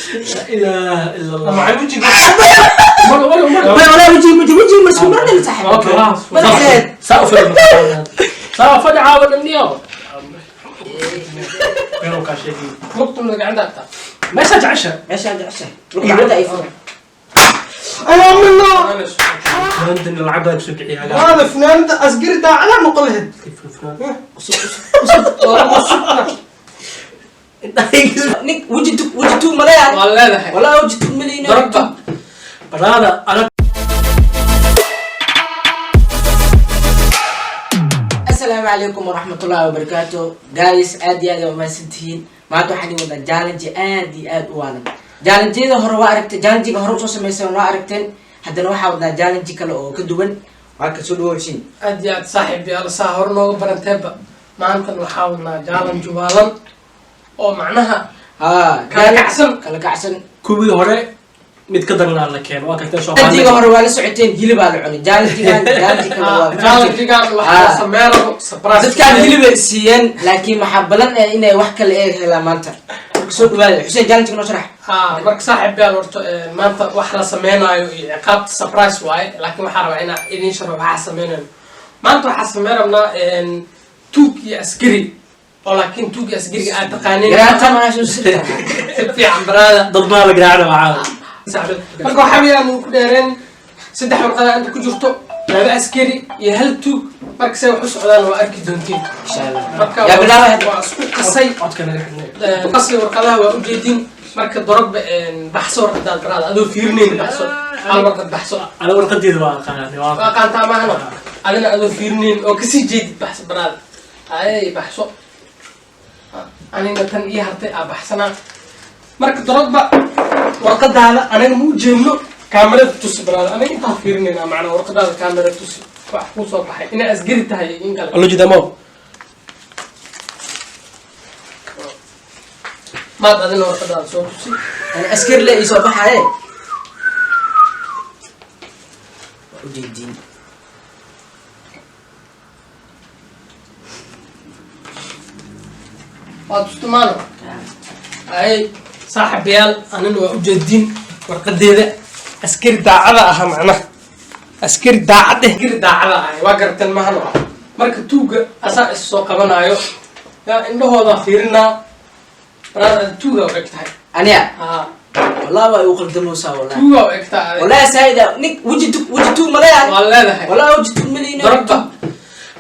Laa ilaaha ila allah. Macaan wejiga. Mar mar mar. Walaa wejiga ma isku marnay saaxiib. Okay. Madaxeed. Saa u fadhi. Saa fadhi caawa dhamniyo. Pero ka sheegi. Lugtuna gacanta agtaa. Meesha jecesha. Meeshaan jeceshahay. Lugta gacanta ay furan. Ayaa minno. Funaantan lacag baa kusoo bixiya. Hada funaanada askari daacada noqon lahayd. Nin weji tug, weji tug malaya. Waa leedahay. Walaa weji tug malayna. Darabba. Baraada ana. Asalaamu calaykum waraxmatullaahi wabarakaatu, guys. Aad iyo aad aa umahadsantihiin. Maanta waxaan idin wadaa challenge aad iyo aad u waalan. Challenge-yada hore waa aragtay, challenge-ga hore usoo sameyseen waa aragteen. Haddana waxaa wadnaa challenge kale oo ka duwan. Waa ka soo dhawow, Xuseen. Aad iyo aad, saaxiib yaal, saa hore nooga baranteeba, maantan waxaa wadnaa challenge waalan oo macnaha ha kala kacsan. Kala kacsan. Kuwii hore mid ka darnaa la keeno. Waa kartee soo. Challenge-ga hore waa la socoteen, hilibaa la cunay. Challenge-gan challenge kale waa Challenge-gan waxaa la sameyn rabo surprise. Dadkaan hilibay siiyeen, laakiin waxaa balan eh inay wax kale ee helaan maanta. Marka soo dhawaada. Xuseen, challenge-ga noo sharax. Ha, marka saaxiib yaal, horta maanta wax la sameynaayo iyo ciqaabta surprise waaye, laakiin waxaa rabaa inaa idin sharo waxaa sameynayno maanta. Waxaa sameyn rabnaa tuug iyo askari, oo laakiin tuug iyo askariga aad taqaanin. Garaata manaa soo sirta. Si fiican, baraada. Dad baa la garaacna waa caawa. Marka waxaa weeyaan ku dheereen saddex warqada inta ku jirto, laba askari iyo hal tuug. Marka say wax u socdaan waa arki doontiin. Insha Allah. Marka yaa bilaabay hadda. Waa isku qasay. Codka naga xidhnay. Qasay warqadaha waa ujeedin. Marka Dorogba, baxso warqadaad, baraada, adoo fiirinayn baxso hal warqad, baxso. Ana warqadeeda waa aqaanaa. Waa qaantaa maahano? Adina adoo fiirinayn oo kasii jeedid baxso, baraada. Ay, baxso. Anina tan ii hartay aa baxsanaa. Marka Dorogba, warqadaada anaga ma ujeedno, kaamirada tusi, baraada. Anaga intaa fiirinayna macnaa warqadaada kaamirada tusi, wax kuu soo baxay inay asgari tahay iyo in kale. Allo jidamo. Maad adina warqadaada soo tusi. Yani askari le ii soo baxaaye. Waa ujeediin. Waa tustumaano. Ay, saaxiibayaal, anina waa ujeedin warqadeeda. Askari daacada aha, macnaha askari daacad eh, askari daacada ah waa garateen mahano? Marka tuuga asaa is soo qabanaayo, yaa indhahooda fiirinaa. Baraad, tuuga u eg tahay. Aniya? Haa. Wallahi waa igu qaldamoosaa, wallahi. Tuuga u eg tahay. Wallahi saayida nin weji tug, weji tug malaya. Waa leedahay. Wallahi weji tug malayna. Darabba.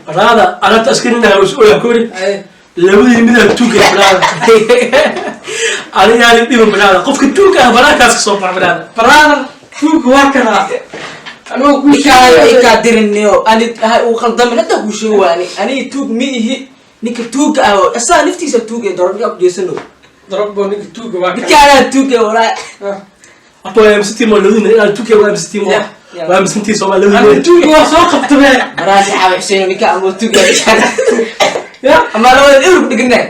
Baraada, anata askarina is oyaa kori. Ay. Labadii midaa tuuga, baraada. Anigaani dhiban, baraada. Qofka tuuga ah baraakaas ka soo bax, baraada. Baraada, tuuga waa kanaa anigoo kuu Ninkaan sheegayo. Ikaa diriniyo ani ha uu qaldamin hadda kuu sheego. Waa ani, aniga tuug ma ihi. Ninka tuugga ah oo asaga naftiisa tuug ee dorobka ku jeesano. Darabbo, ninka tuuga waa kanaa. Ninkaanaa tuug ee, wallahi. Horta waa aaminsantiin ma labadiina inaad tuuga? Waa aaminsantiin ma? Yeah. Yeah. Waa aaminsantiin Soomaa Ani labadiina? tuuga waa soo qabtamee. Baraasi xaawa Xuseen, ninka ama tuug Ya. ama labada ewer ku dhiganaa.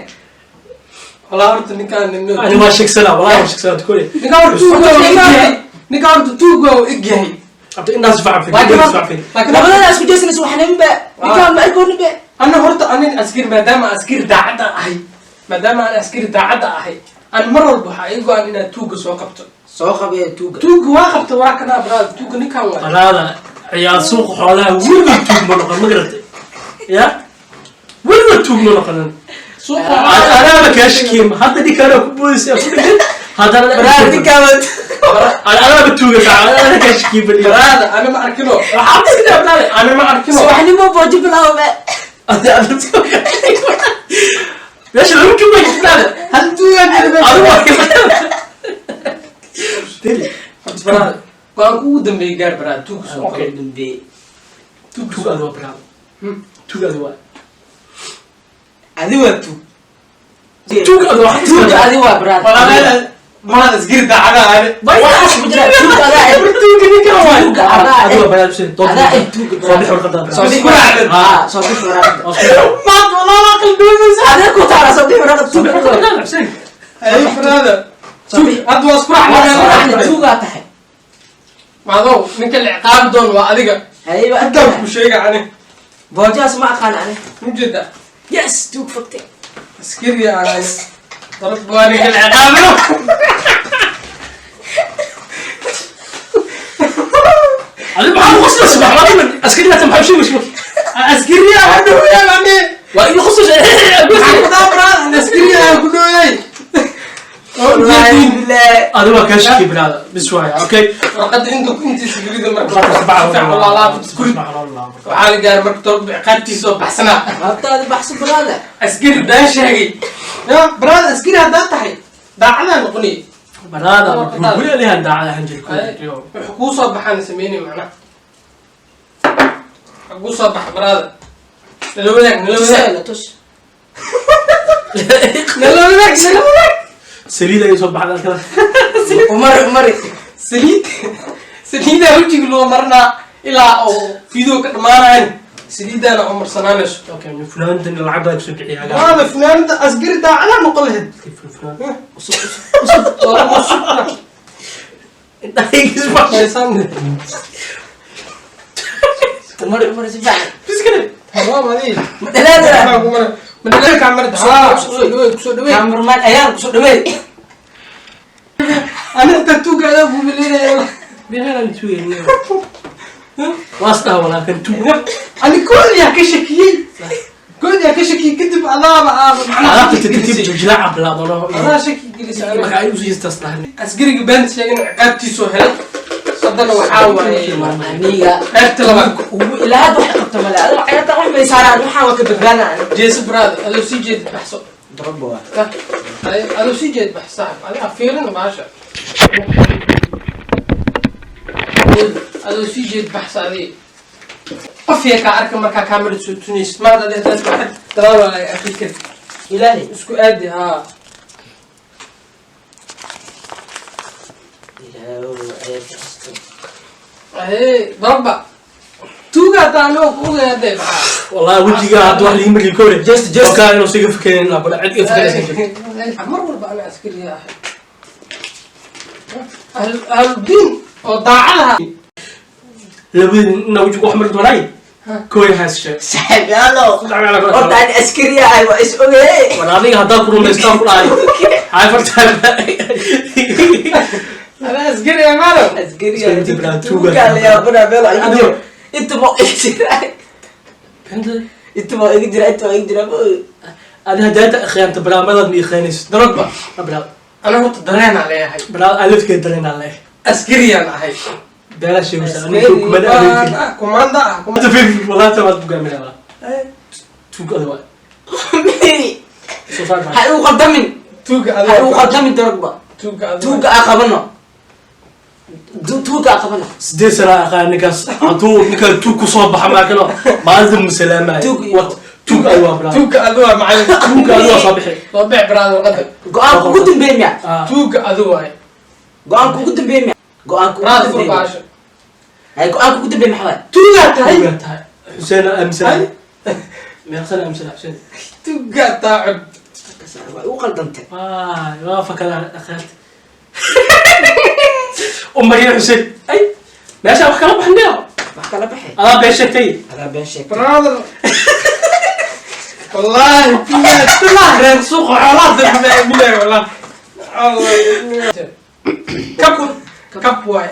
Walaa horta ninkaan nin Ani waa sheegsanaa, wallahi waa sheegsanaa kori. Ninkaan horta tuuga waa egyahay, ninkaan horta tuuga waa egyahay. Abta indhaas facan. Laakiin indhaas facan. laakiin Labadana isku jeesanaysa waxnaminba ninkaan ma arkooninba. Ana horta anin askari, maadaama askari daacadda ahay, maadaama aan askari daacadda ahay, aan mar walba waxaa ii go-an inaad tuuga soo qabto. Soo qabee tuugga. Tuuga waa qabta, waa kanaa, baraada. Tuuga ninkaan waay. Baraada, ciyaar suuqa xoolaha weliba tuug ma noqon, ma garatay? Ya weliba tuug ma noqonin. Suuqa. Anaaba kaa shakiim hadda ninkaana ku boodaysa ku dhigin haddana. Baraada ninkaan Anaaba tuuga saa anaaba kaa shakiim baliyo. Baraada, ana ma arkino. Waxaa iska baraada. Ana ma arkino. Subaxnimo booji bilaawba. Meesha lagu tuugay, baraada. Hal tuugaa jira meesha. Adigu waa Horta baraada, go-aanka ugu dambeeyay gaar, baraada, tuuga soo qabo. Okay. Dambe. Tuug adu waa, baraada. Tuug adu waa. Adi waa tuug. Tuug adu waa. Tuugga adi waa, baraada. Walaa baraada, askari daacada ahay. Waxaas ku jira tuugga adaa eh. Tuuga ninkaan waay. Tuugga adaa Adu eh. waa, baraada Xuseen. Adaa eh tuugga. Soo bixi warqadda. Soo bixi. Isku raacdan. Ah, soo bixi warqadda. Maad walaa qalbiyeysa. Adee ku taala, soo bixi warqadda tuugga. Xuseen. Ay, baraada, Soo bixi. hadda waa isku Waa soo raacdan. raacday, tuugaa tahay. Maadow ninka la ciqaabi doono waa adiga. Hayba. Haddaan ku sheega ani. Boojaas ma aqaan ani. Mujeeda. Yes, tuug fogtay. Askari aan darab waa ninka la ciqaabino. Maxaa sheegaysa? Askariya ha dhowyaal ani. Waa igu khusus. Maxaa ku daa brother? Askariya ha ku dhowyaay. Wallaahi bilaahi. Adi waa kaa shaki brother. Bis waaya. Okay. Warqadda inta intiisa gelida marka waxaa la gaaray marka Drogba ciqaabtiisa oo baxsanaa. Hortaada baxso brother. Askari baan sheegay ya brother, askari haddaad tahay daacadaa noqonay. Brother, weli alihan daacad ahaan jirko. Wuxuu kuu soo baxaan sameynay macnaha, wuxuu kuu soo baxa brother, nala wadaag, nala wadaag. Tusayla, tus. Nala wadaag, nala wadaag. Saliid ay soo baxda halkan. Umari, umari. Saliid, saliidaa wejiga loo marinaa ilaa oo video ka dhamaanayan, saliidaana oo marsanaanayso. Okay, funaanadan lacag baa kusoo bixiya. Brother, funaanada askari daacadaa noqon lahayd. Funaanad. Waa cusub. Heesaan. Umari, umari si fiican. Biskale. Tamam adi. Ma dhalaada. Ma kamerada. Haa, kusoo dhaweey, kusoo dhaweey. Cameraman ayaan kusoo dhaweey. Ani inta tuuga adaa buubileynaya. Meelaan tuugayna. Waastaa walaakan tuug. Ani kood yaa ka shakiyey. Kood yaa ka shakiyey kadib adaaba aaba macnaha Alaabta shaki tartiib gelisay. jiljilaaca bilaabano. Adaa shaki gelisay. Marka ay u siistas tahay. Askariga beenta sheegay ciqaabtiisoo helay. Haddana waxaa waaye Aniga qaybta labaad. ugu ilaa hadda wax qabta male. Adiga ciyaarta wax may saaraan, waxaan waa ka badbaadaan aniga. Jeeso brother, adoo sii jeedid baxso. Drogba waa. Adoo sii jeed bax saaxib, adiga fiirin baasha. Adoo sii jeed baxsa adiga. Qof yaa kaa arka markaa kaamirada soo tunaysid. Maad adiga hadaad waxaad dadaal waa laga akri kari. Ilaahay. Isku aadi haa. Ilaahow, ceebta asto. Ahee, Drogba. Tuuga hataa anigoo ku ogaya hadee maxaa. Wallahi wajiga hadda wax liima liin kore. Just. Okay, inuu siga fikireen la bala cid iga fikiraysa jirto. Mar walba ana askari ahay. Ahludiin oo daacadaha. Labadii ina wajiga wax mari doonay. Kooy haas sheeg. Saaxiib yaalo. Horta ani askari ahay waa is ogey. War adiga haddaa ku rumaystaan ku dhahay. Hay fartaa. Ana askari ah maalo. Askari Iska ahay. inta bilaa tuuga. Tuuga la yaabana meel iga jiro. Inta ma iga jira. Inta ma iga jira, inta ma iga jira. Ma ogi. Adi haddaa khiyaanta barnaamijyadaad ma iiqeynayso. Drogba. Bilaa Ana horta dareenaa leeyahay. bilaa alifkeed dareenaa leh. Askariyaan ahay. Beela sheegaysa aniga kuma adeegin. Kumaanda ah. Hadda fiir wallahi tabaad bugaa tuug adiga waa. Soo saar. Ha igu qaldamin. Tuuga Ha igu qaldamin Drogba. Tuuga adiga. Tuuga aa qabano. Tuuga aa qabano. 8 sano aqaan ninkaas hadduu ninkaan tuug ku soo baxa maakano maalinta musalaamaay. Tuug iyo- Wat tuug adiga waa bilaa. Tuuga adiga waa macallin. Tuug adiga waa soo bixi. Soo bix brother warqadda. Go'aanka ugu dambeeya miya? Ah. Tuuga adiga waay. Go'aanka ugu dambeeya miya? Go'aanka ugu Brother fur dambeeya. baasha. Hay go'aanka ugu dambeeya maxaa waaye? Tuugaa tahay. Tuugaa tahay. Xuseen aaminsan. Meeqsan aaminsan Xuseen. Tuugaa taacib. Waa igu qaldantay. Waay waa fakada akhaat. Umariya Xuseen. Ay meesha wax kala baxnaa. Wax kala baxay. Adaa been sheegtay. Adaa been sheegtay. Brother. Wallahi tuugaa tuugaa reer suuqa xoolaha dadka aaminaya wallahi. Kab kab waay.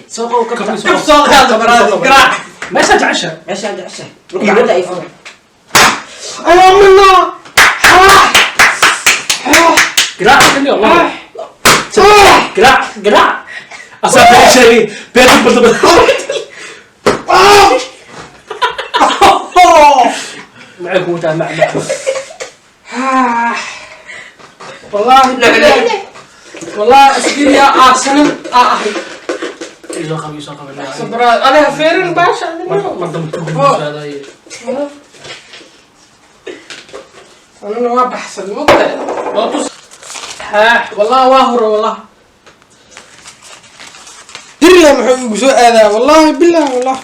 Soo qow kabta. Kab soo qaado brother. Garaac. Meesha jecesha. Meeshaan jeceshahay. Gacanta ay furo. Ayaa minna. Garaac kan iyo Allah. Garaac garaac. Asaa been sheegay. Been barta. Maxay kugu tahay mac mac. Wallahi wallahi askariya aarsanin aa ahay. Isoo qabo isoo qabo. Brother, aniga feerin baasha. Mar dambe tuug buu saaday. Anana waa baxsaday mogtahay waa tus haa wallahi waa hore wallah dirya muxuu igu soo aadaa wallahi billah wallah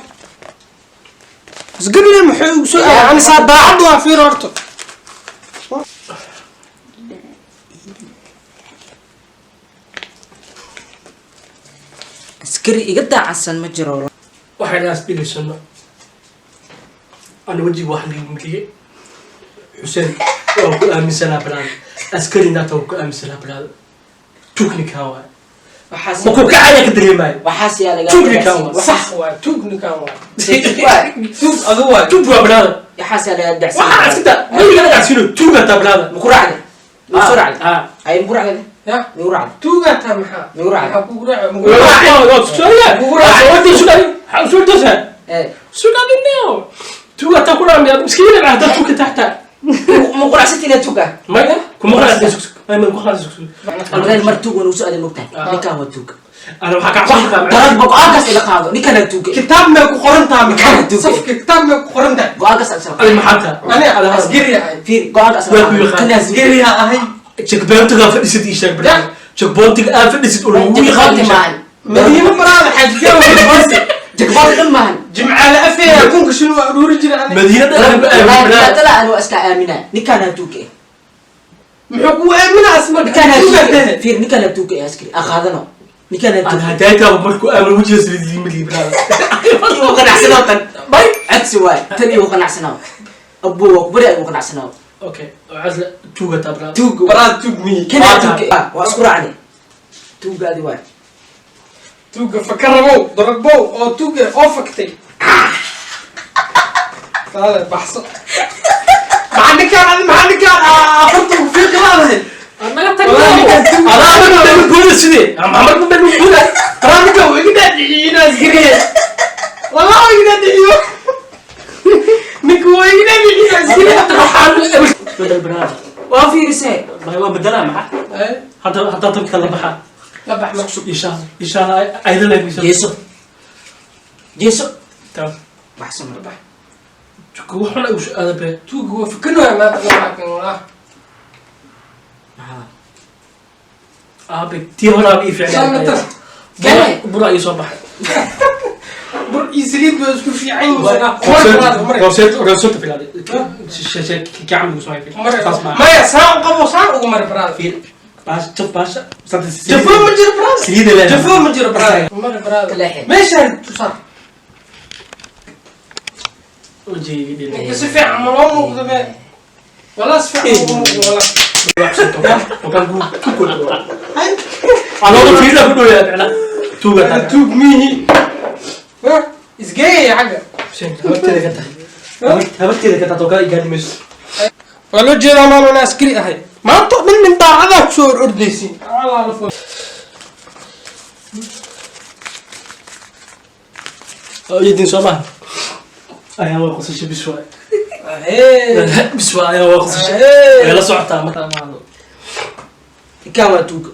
isgarle muxuu igu soo aadaa ani saa daacad waa fiir horta. Askari iga daacadsan ma jiro. Waxay dhaas dhigaysano. Ana wajiga wax liigu miliyey. Xuseen waa ku aaminsanaa balaada. Askari naata waa ku aaminsanaa balaada. Tuug ninkaan waay. Waxaas Ma ku kacaya ka dareemaayo. Waxaas yaa laga Tuug ninkaan waa. Sax waay, tuug ninkaan waay. Waay. Tuug adu waay. Tuug waa brother. Waxaas yaa laga dacsin. Waxaa iska daa weligaa dhacsiino, tuugaa taa brother. Ma ku raacday? Ma soo raacday? Ah. Ay, ma ku raacday? Ya. Ma ku raacday? Tuugaa taa maxaa? Migu raacay? Maxaa kugu raacay? Mugu raacay? Ma ku Ma ku raacsantii tuug ah? Wallahi mar tuug waan ugu soo aaday, mogtahay. Ninkaan waa tuug. Daragba go-aankaas ila qaado, ninkaan waa tuug. Kitaab may ku qoran tahay maxaa? Ninkaan tuug. Safka kitaab may ku qoran tahay? Go-aankaas isla qaado. Ani askari ahay. Fiiri, go-aankaas isla Waa ku qaado. yaqaan. Kanaa tuug. Askari ahay. Jagboonti maahan. Madiina baraada xajigaa. Jagboonti dhan maahan. Jimcaale afeeya kunka shil waa uruuri jira ani. Wallahi tala ani waa iska aaminaa, ninkaan tuug eh. Muxuu kugu aaminaa asma? Ninkaan Tuugaa tuug tahay. Fiiri, ninkaan tuug eh, askari aan qaadano, ninkaan tuug. Igu qanacsanaa tan codsi waay, tan igu qanacsanaa, abbo waa ku bari, igu qanacsanaa. Tuug. Baraada tuug miyi. Kanaa tuug eh, waa isku raacnay, tuugaadi waay. Tuuga fakarabow daragbow oo tuuga oo faktay. Taale baxso. Maxaa ninkaan adi, maxaa ninkaan afarta ugu fiiqi laadahay? Wallahi ninkaan tuug. Baraada ninkaan wuu iga dhaadhiciyey inaan askariye. Wallahi wuu iga dhaadhiciyo. Ninka wuu iga dhaadhiciyey inaan askariye. Waa fiirisee. Waa bedelaa maxaa hadda haddaa tanka la baxaa. La bax marka. Insha Allah, insha Allah, ayda leemayso. Jeeso, jeeso, baxso mar. La bax. Wuxuuna igu aada be. Tuuga waa fakanaya maanta laakin wallah. Maxaa? Aabe, tii horaaba ii Shan fiicnaa. mitir. Gale. Bura ii soo baxay. Bur iyo saliid baa isku fiican yihiin. Mari baraada, mari. Rooseta filaaday gacan ugu soo hayfay. Saas maaha. Maya, saan u qabo, saan ugu mari baraada. Baasha jaf, baasha. Jafo ma jiro baraada. Saliida leedahay. Jafo ma jiro baraada. Mari baraada. Leexi. Meeshaan tusaar. Wajigayga dhilay. Ninka si fiican ma loo muuqdo be. Wallah si fiican ma muuqdo wallah. Hay. Anooda fiirla ku dhowyaa micna tuuga. Ana tuug mihi. Ha? Isgeeya xagga. Habarteeda ka tahay, habarteeda ka tahay, tookaa igaadhi mayso. Waa loo jeedaa maalin aan askari ahay. Maanta oo dhan nin daacadaa kusoo hor ordaysin. Waa ujeedin soo maha, ayaa waa qosasho bis waay. Hee. Bis waay, ayaa waa qosasho. Way la socotaa markaa maado. Ninkaan waa tuug.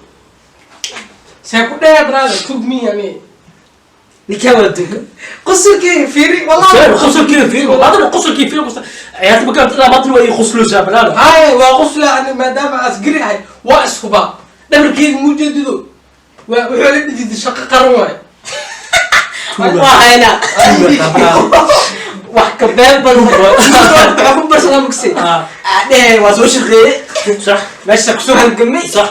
See ku dhehe brother, tuug mihi ani. Ninkaan waa tuug. Qosolkeyga fiiri wallahi. Qosolkii fiir, hadana qosolkii fiir, qosol ciyaarta markaa ilaa maanta waa ii qosloosaa balaada. Haye, waa qosla ani maadaama askari ahay, waa ishubaa. Dhabarkeyga muu jeedido. Waa wuxuu la dhidid shaqo qaran waay. Waa haynaa wax ka been badan, waxaa ku barsadaa mugsi. Dhehe waa soo shaqeeye. Sax. Meesha kusoo halgamay. Sax.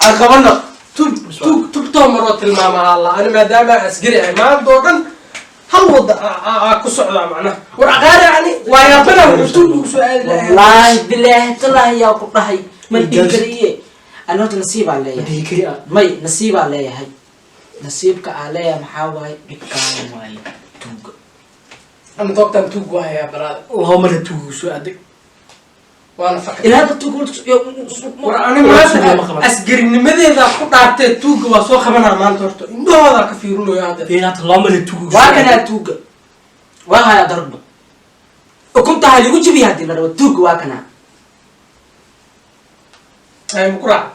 Aan qabano. Tug tug tugtoo maroo tilmaama alla ani maadaama askari ahay maanta oo dhan hal wada aa ku socdaa macnaha war aqaari ani waa yaabana wuxuu tug ugu soo aadi lahaa. Wallaahi bilaahi talaahi yaa ku dhahay ma dhihi kariye, ani horta nasiibaa leeyahay. Dhihi kari ah. May, nasiibaa leeyahay, nasiibka aan leeyahay maxaa waaye? Dhibkaan waaye tuuga. Ana doobtan tug waa hayaa baraada. Laba mara tuugu soo aaday. Waana fakay. Ilaa hadda tuuga War ani Suuqa ma maanta qaban. askarinimadeeda ku dhaartee tuugga waa soo qabanaa maanta, horta indhahoodaa ka fiirinayo hadda. Fiir, hadda laba mara tuugu soo Waa aaday. kanaa tuuga, waa hayaa darba ukunta ha lagu jibiya haddii la rabo, tuuga waa kanaa. Ay, ma ku raac.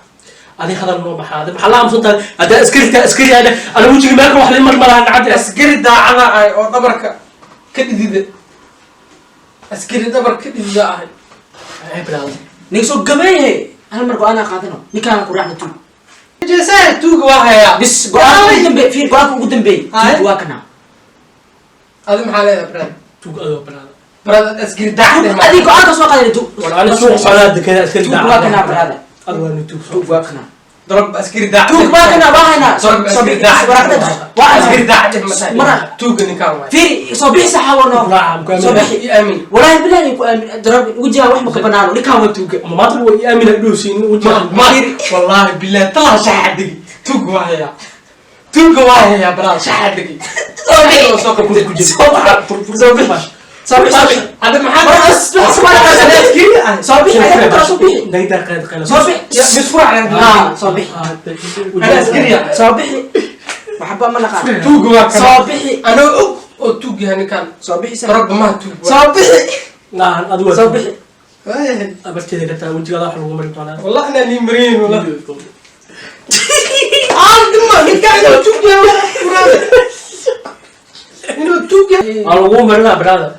Adi hadal noo maxaa, adi maxaa la aamusan tahay? Haddaa askari tahay, askari aada ana wejiga meel ka wax la mar malaha nacadda. Askari daacada ahay oo dhabarka ka dhidida, askari dhabarka ka dhidida ahay. Ay bilaawday. Ninka soo gabeeyahe, hal mar go-aanaa qaadano, ninkaan ku raacna tuug. Jeesaha tuuga waa hayaa. Bis, go-aanka ugu dambeey, fiir, go-aanka ugu dambeey. Haye. Tuuga waa kanaa. Adi maxaa leedahay brother? Tuug adoo bilaawday. Brother, askari daacada. Adi go-aanka soo qaadana tuug. War ani suuqa xoolaha dekada askari. Tuug waa kanaa brother. Adi waa nin tuug. Tuug waa kanaa. Darab askari daacada. Tuug waa kanaa, waa haynaa. Darab soo askari bixi daacada. waraaqda waa Askari daacada ma Mara. Tuuga ninkaan waay. Fiiri, soo bixi saxaawano. Raaca, ku soo aamin. bixi. I aamin. Walaahi bilaahi ku aamin darab, wajiha wax ma ka banaano, ninkaan waa tuuga. Ama maanta waa ii aamina dhowsiin wejiga. Ma wallahi billahi talaa shaxa dhigi tuuga waa hayaa. Tuuga waa hayaa, baraad shaxaa dhigay. Soo bixi. Soo qabtay. Ku jiro. Soo bixi. Soo bixi. Soo bixi. Soo bixi. Hadda maxaa? Soo bixi. Soo bixi. Soo bixi. Nagdaa qayl qayl. Soo bixi. Mid furac. Ah, soo bixi. Ana askari ah. Soo bixi. Waxba ma naqaan. Tuuga waa kana. Soo bixi. Anoo og oo tuug yahay ninkan. Soo bixi. Drogba maha, tuug waa. Soo bixi. Naan adigu. Soo bixi. Abarteeda ka taa wejigaada wax lagu marin doonaa. Wallah inaan nii mariyin, wallah. Ah, dima ninkan inuu tuug yahay. Inuu tuug yahay. Waa lagu marinaa, brother.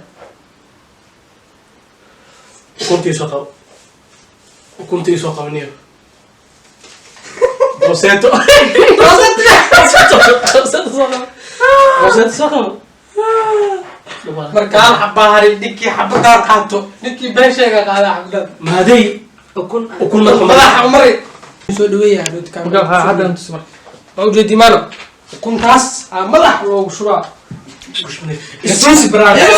Ukuntii soo qabo, ukuntii soo qabaniyo. Roseto, roseto soo qabo, roseto soo qabo. Marka hal xabaa haray, ninkii xabadaan qaato, ninkii been sheega qaadaa xabadaan. Maaday. Ukun. Ukun marka madaxa umari soo dhaweeya hadhowti. Marka, Kaamera hadda tus marka waa ujeedi maano ukuntaas aa madax loogu shubaa. Istuusi, brother,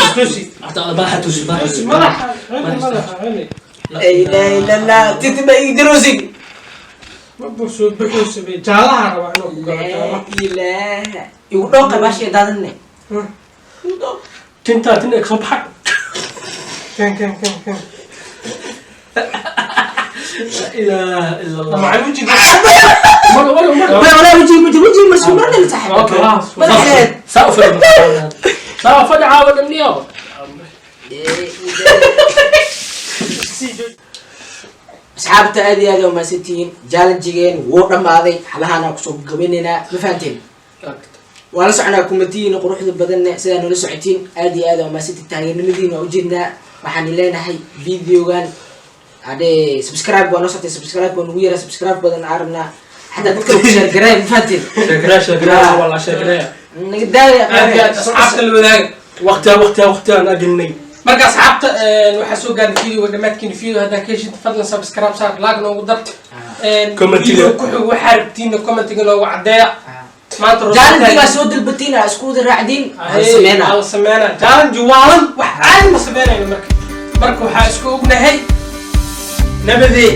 istuusi. Madaxa tusi, madaxa. Madaxa cuni, madaxa cuni. La ilaha illa Allah. Titi ba idirosin. Ma buuxsoo buxuusube jaalaha rabaa inuu ku galo jaalaha. La ilaha. Igu dhooqa baasha daadanne. Tintaa tin ay kasoo baxa. Ken ken ken ken. La ilaha illa Allah. Macal wejiga. Maro, maro, maro. Wala wala wajigi ma jiro, wajigi marsi marna la saxib. Okay. Madaxeed. Saa u fadhi, saa u fadhi caawa dhamniyo. La ilaha. Asxaabta, aad iyo aad aa umahadsantihiin. Challenge-igeen wuu dhammaaday, xalahaana kusoo gabinaynaa. Ma fahanteen? Waa la soconaa kumatihiina quruxda badanne, sidaa noola socotiin. Aad iyo aad aa umahadsantihiin, taageernimadiina waa ujeednaa. Waxaan leenahay videogan hadee subscribe waa noo soctay, subscribe waa nagu yaraa, subscribe badan aan rabnaa, xataa dadka ku share gareey. Ma fahanteen? Sheekaraya, sheekaraya, wallah, sheekaraya. Naga daaya. Aad iyo aad asxaabta la wadaaga. Waqtiga, waqtiga, waqtigaan agelinay. Marka asxaabta, waxaa soo gaarnay videoga dhammaadkiina. Video haddaan ka heshid, fadlan subscribe saar, like noogu dar. Commentiga. Video ku xig waxaa rabtiina commentiga noogu caddeeya. Maanta Challenge-igaa soo dalbatiin aa isku wada raacdiin hal sameynaa. Hal sameynaa challenge waalan, wax caadi ma sameynayno. Marka waxaa isku ognahay nabadee.